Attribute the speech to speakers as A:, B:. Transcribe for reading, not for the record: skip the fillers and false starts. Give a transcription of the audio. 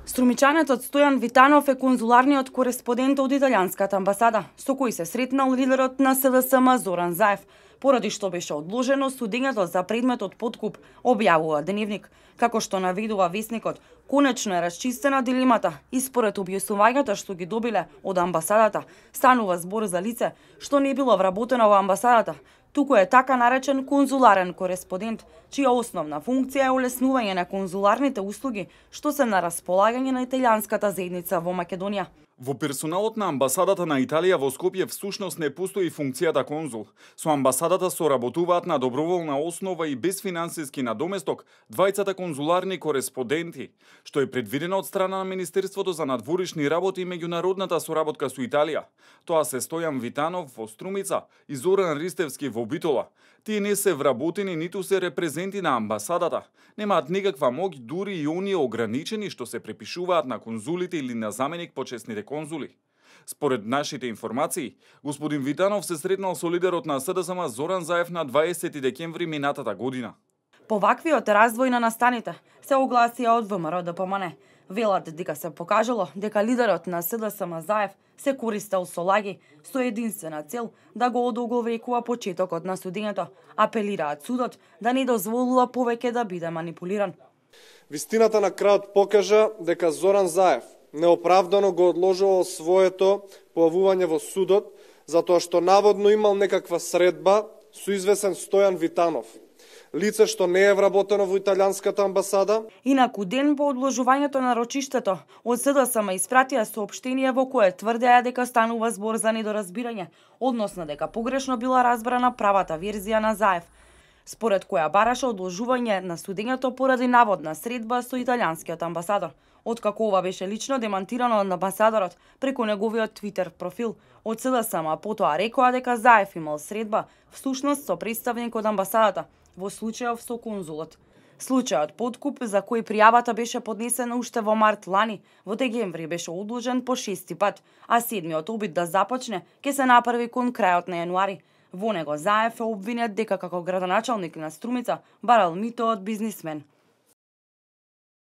A: Струмичанецот Стојан Витанов е конзуларниот кореспондент од италијанската амбасада, со кој се сретнал лидерот на СДСМ Зоран Заев, поради што беше одложено судењето за предметот подкуп, објавува Дневник. Како што наведува весникот, конечно е расчистена дилемата и според објаснувањата што ги добиле од амбасадата, станува збор за лице што не било вработено во амбасадата, туку е така наречен конзуларен кореспондент, чија основна функција е олеснување на конзуларните услуги што се на располагање на италијанската заедница во Македонија.
B: Во персоналот на амбасадата на Италија во Скопје всушност не постои функцијата конзул. Со амбасадата соработуваат на доброволна основа и без финансиски надоместок двајцата конзуларни кореспонденти, што е предвидено од страна на Министерството за надворешни работи и меѓународната соработка со Италија. Тоа се Стојан Витанов во Струмица и Зоран Ристевски во Битола. Тие не се вработени ниту се репрезенти на амбасадата. Немаат никаква моќ, дури и оние ограничени што се препишуваат на конзулите или на заменик почесните конзули. Според нашите информации, господин Витанов се сретнал со лидерот на СДСМ Зоран Заев на 20 декември минатата година.
A: По ваквиот развој на настаните се огласија од ВМРО ДПМН. Велат дека се покажало дека лидерот на СДСМ Заев се користел со лаги со единствена цел да го одоговрекува почетокот на судењето. Апелираат судот да не дозволува повеќе да биде манипулиран.
C: Вистината на крајот покажа дека Зоран Заев неоправдано го одложувал своето појавување во судот затоа што наводно имал некаква средба со извесен Стојан Витанов, лице што не е вработено во италијанската амбасада.
A: Инаку ден по одложувањето на рочиштето, од СДСМ испратија соопштение во кое тврдеа дека станува збор за недоразбирање, односно дека погрешно била разбрана правата верзија на Заев, според која бараше одложување на судењето поради наводна средба со италијанскиот амбасадор. Откако ова беше лично демантирано од амбасадорот преку неговиот Твитер профил, од СДСМ потоа рекоа дека Заев имал средба всушност со представник од амбасадата, во случајов со конзулот. Случајот подкуп, за кој пријавата беше поднесена уште во март лани, во декември беше одложен по 6-ти пат, а 7-миот обид да започне ќе се направи кон крајот на јануари. Во него Заев е обвинет дека како градоначалник на Струмица барал мито од бизнисмен.